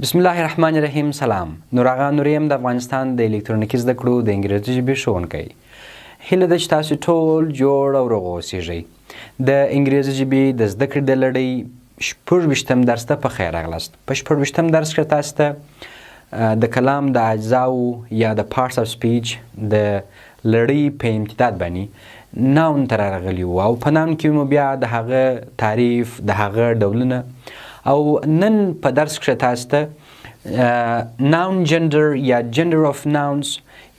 بسم الله الرحمن الرحیم. سلام، نور آغا نوري یم، د افغانستان د الکترونیکي زده کړو د انګریزي ژبې ښوونکی. هیله ده چې تاسو ټول جوړ او روغ اوسیږئ. د انګریزي ژبې د زده کړې د لړۍ 26م درس ته په خیر راغلاست. په 26م درس کې تاسو ته د کلام د اجزاو یا د parts of speech د لړۍ په امتداد باندې noun ته راغلي وو، او په noun کې مو بیا د هغه تعریف، د هغه ډولونه، او نن په درس کې تاسو ته noun gender یا gender of nouns،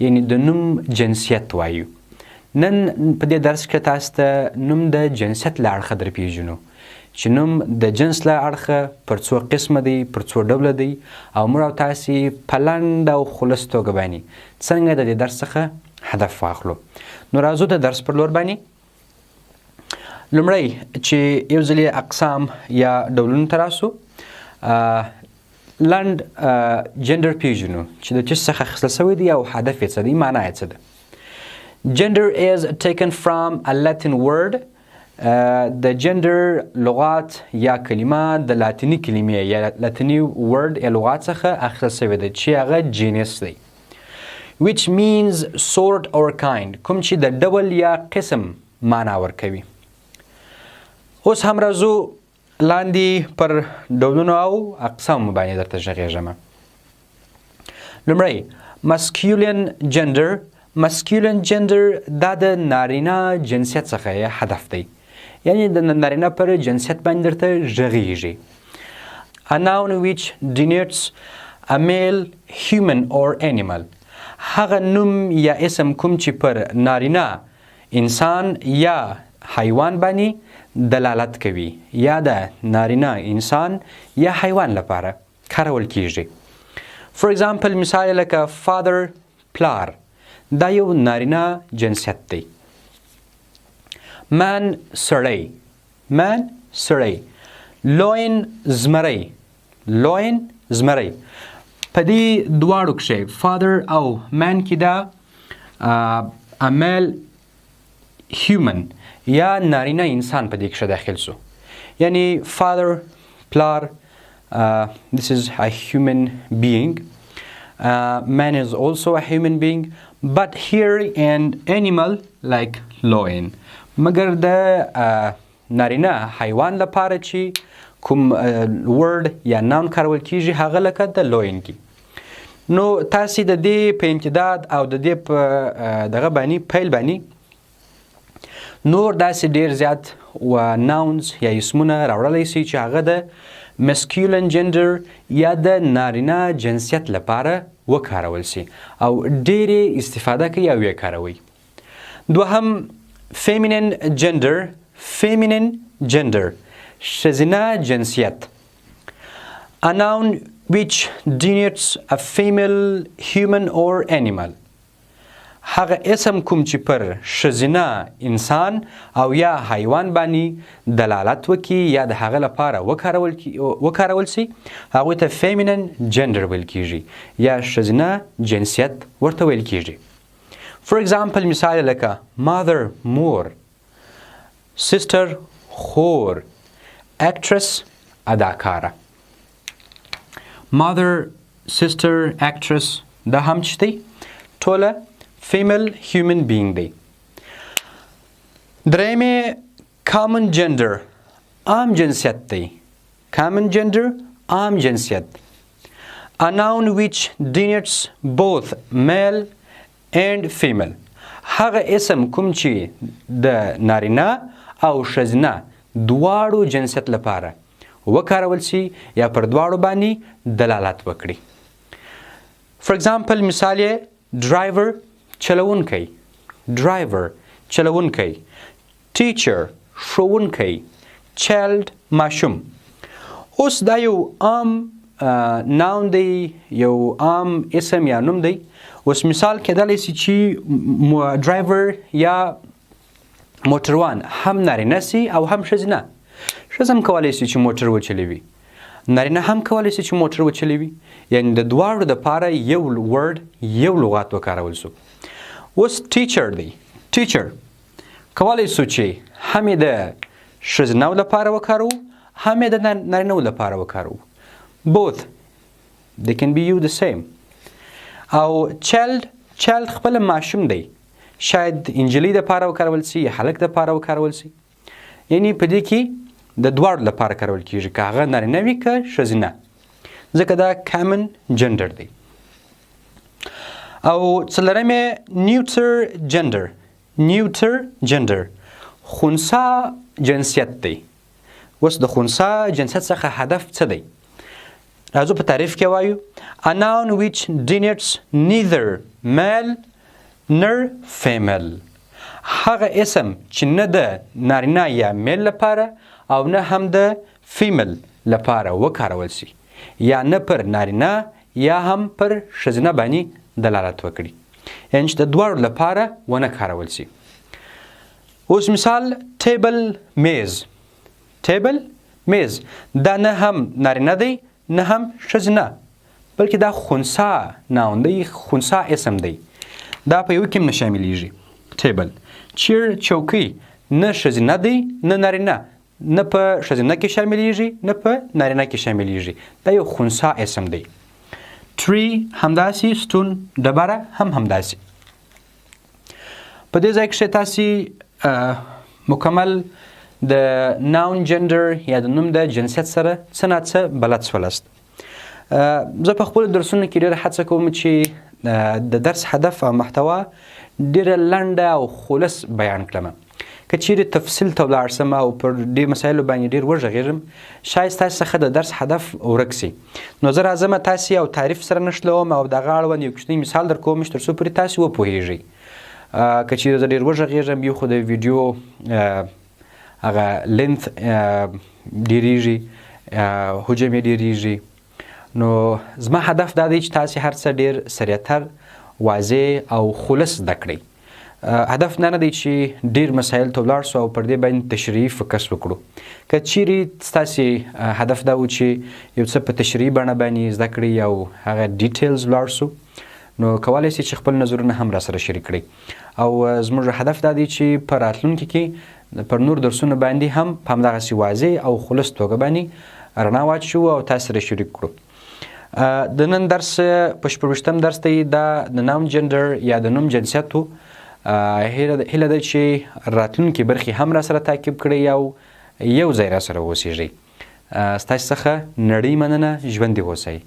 یعنی د نوم جنسیت وایو. نن په دې درس کې تاسو ته نوم د جنسیت له اړخه در پیژنو، چې نوم د جنس له اړخه پر څو قسمه دی، پر څو ډوله دی، او موږ او تاسې په لنډه او خلص توګه باندې څنګه د دې درس څخه هدف واخلو. نو راځو د درس پر لور باندې. لومړی چې یو ځلې اقسام یا ډولونو ته راسو، لنډ gender پیژنو چې د څه څخه اخیستل شوی دی او هدف یې څه دی، معنا یې څه ده. Gender is taken from a Latin word. د gender لغات یا کلمه د لاتیني کلمې یا لاتیني word یا لغات څخه اخیستل شوې ده چې هغه genus دی، which means sort or kind، کوم چې د ډول یا قسم معنا ورکوي. اوس هم راځو لاندې پر ډولونو او اقسامو باندې درته غږېږم. لومړی masculine gender. Masculine gender دا د نارینه جنسیت څخه هدف دی، یعنی د نارینه پر جنسیت باندې درته غږېږي. A noun which denotes a male human or animal، هغه نوم یا اسم کوم چې پر نارینه انسان یا حیوان باندې دلالت کوي یا د نارینه انسان یا حیوان لپاره کارول کیږي. For example، مثال لکه father، پلار، دا یو نارینه جنسیت دی. Man، سړی. Man، سړی. Lion، زمری. Lion، زمری. په دې دواړو کښې، father او man کې، دا a male human یا نارینه انسان په دې کښې داخل سو. یعنی father، پلار، this is a human being. Man is also a human being, but here an animal like lion. مګر د نارینه حیوان لپاره چې کوم word یا noun کارول کیږي، هغه لکه د lion کې. نو تاسې د دې په امتداد او د دې په دغه باندې پیل باندې نور داسې ډیر زیات و nouns یا اسمونه راوړلی سي چې هغه د masculine gender یا د نارینه جنسیت لپاره وکارول سي او ډېرې استفاده کوي او یې کاروي. دوهم feminine gender. Feminine gender، ښځینه جنسیت. A noun which denotes a female human or animal، هغه اسم کوم چې پر ښځینه انسان او یا حیوان باندې دلالت وکړي یا د هغه لپاره وکارول سي، هغوی ته feminine gender ویل کیږي یا ښځینه جنسیت ورته ویل کیږي. For example، مثال لکه mother، مور، sister، خور، actress، اداکاره. Mother، sister، actress، دا هم چې دی ټوله female human being دی. دریم common gender، عام جنسیت دی. Common gender، عام جنسیت. A noun which denotes both male and female، هغه اسم کوم چې د نارینه او ښځینه دواړو جنسیت لپاره وکارول سي یا پر دواړو باندې دلالت وکړي. For example، مثال یې driver، چلوونکی. Driver، چلوونکی. Teacher، ښوونکی. Child، ماشوم. اوس دا یو عام noun دی، یو عام اسم یا نوم دی. اوس مثال کېدلی سي چې ډرایور یا موټروان هم نارینه سي او هم ښځینه. ښځه هم کولی سي چې موټر وچلوي، نارینه هم کولی سي چې موټر وچلوي، یعنی د دواړو دپاره یو word، یو لغات وکارول سو. اوس teacher دی. Teacher کولی سو چې هم یې د ښځینه لپاره وکاروو، هم یې د نارینه لپاره وکاروو. Both. They can be you the same. او child، child خپل ماشوم دی، شاید انجلی د پاره وکارول سي یا هلک د پاره وکارول سي، یعنی په دې کې د دواړو لپاره کارول کیږي، که هغه نارینه وي که ښځینه، ځکه دا کامن جندر دی. او څلورم یې نیوتر جندر. نیوتر جندر خنثی جنسیت دی. اوس د خنثی جنسیت څخه هدف څه دی؟ راځو په تعریف کې وایو a noun which denotes neither male nor female، هغه اسم چې نه د نارینه یا میل لپاره او نه هم د فیمیل لپاره وکارول سي، یا نه پر نارینه یا هم پر ښځینه باندې دلالت وکړي، یعنی چې د دواړو لپاره ونه کارول سي. اوس مثال table میز. table میز دا نه هم نارینه دی نه هم ښځینه، بلکې دا خنثی noun دی، خنثی اسم دی، دا په یو کې هم نه شاملیږي. table. chair چوکۍ نه ښځینه دی نه نارینه، نه په ښځینه کې شاملیږي نه په نارینه کې شاملیږي، دا یو خنثی اسم دی. tree همداسې، stone ډبره هم همداسې. په دې ځای کښې تاسې مکمل د noun gender یا د نوم د جنسیت سره څه نا څه بلد سولاست. زه په خپلو درسونو کې ډېره هڅه کوم چې د درس هدف او محتوا ډېره لنډه او خلص بیان کړم. که چیرې تفصیل ته ولاړ سم او پر دې مسایلو باندې ډېر وغږېږم، شاید ستاسې څخه د درس هدف ورک سي. نو زه راځم تاسې او تعریف سره نښلوم او د هغه اړوند یو کوچنی مثال در کوم چې تر څو پورې تاسې وپوهېږئ. که چیرې زه ډېر وغږېږم، یو خو د ویډیو هغه length ډېرېږي، حجم یې ډېرېږي. نو زما هدف دا دی چې تاسې هر څه ډېر سریعتر، واضح او خلص زده کړئ. هدف دا نه دی چې ډېر مسایل ته ولاړ سو او پر دې باندې تشریحي focus وکړو. که چیرې ستاسې هدف دا و چې یو څه په تشریحي بڼه باندې زده کړئ او هغه details ولاړ سو، نو کولی شئ چې خپل نظرونه هم را سره شریک کړئ. او زموږ هدف دا دی چې په راتلونکي کې پر نور درسونو باندې هم په همدغسې واضح او خلص توګه باندې رڼا واچوو او تاسو سره شریک کړو. د نن درس په شپږویشتم درس دی، دا د noun gender یا د نوم جنسیت و. هیله ده چې راتلونکې برخې هم را سره تعقیب کړئ او یو ځای را سره اوسیږئ. ستاسو څخه نړۍ مننه، ژوندي اوسئ.